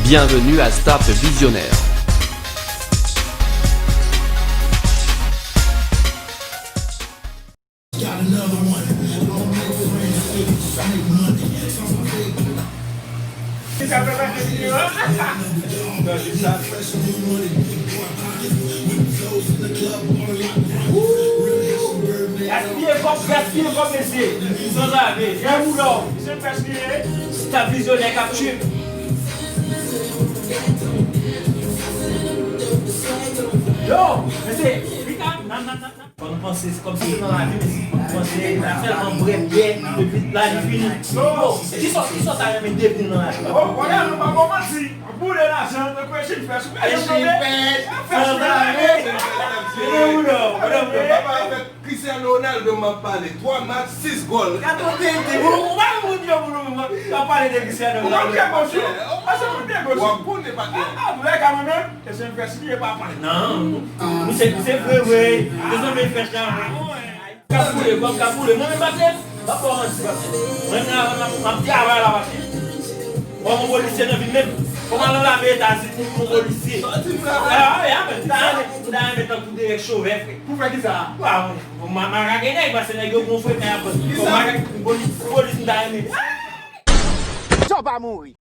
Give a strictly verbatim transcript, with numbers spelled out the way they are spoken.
Bienvenue à Stop Visionnaire. Gaspiye kòb, gaspiye kòb, mesye. Sanzave, Jean Boulon, mesye, gaspiye. Stop Visionnaire k ap tchwip. Yo, mesye, li ka, nan, nan, nan, nan. Fò nou panse, se kòmsi se nan lavi, mesye. Fò nou panse, nou tèlman bwè byè, epi lavi fini. Yo, kisa, kisa w ta renmen devni nan lavi? Oh, wè, nou pa bon manti. Boule lajan, tankou Echin Fresh. Echin Fresh, Fresh Market. Mete ou non, mete ou non. Papa, avèk Cristiano Ronaldo, m ap pale. Twa match, sis gòl. Gade yon tenten. Ou, ou pa yon moun yo, moun, moun, moun. Ou ap pale de Cristiano Ronaldo. Ou pa fè gòch, ou pa fè moun de gòch. W ap konnen, patnè. Ah, ah, pou lè ka mwen menm, Echin Fresh li ye, papa. Non. Misye, misye vre, vre. Mezanmi, Fresh la, vre. K ap boule, kòb k ap boule. Mwen menm, patnè, m pa ba w manti, patnè. Mwen menm la, m ap, m ap travay la, patnè. Kòm yon polisye nan vi m menm. Kòm al nan lame Etazini, yon polisye. Sòti travay. Ah, ah, ah, men, m ta renmen, m ta renmen tankou Derek Chauvin, frè. Pou fè kisa? Waw, m, m, m a gagné nèg, paske nèg yo gon frekè a polis. Kisa? Polis, polis, m ta renmen. Sa w pa mouri.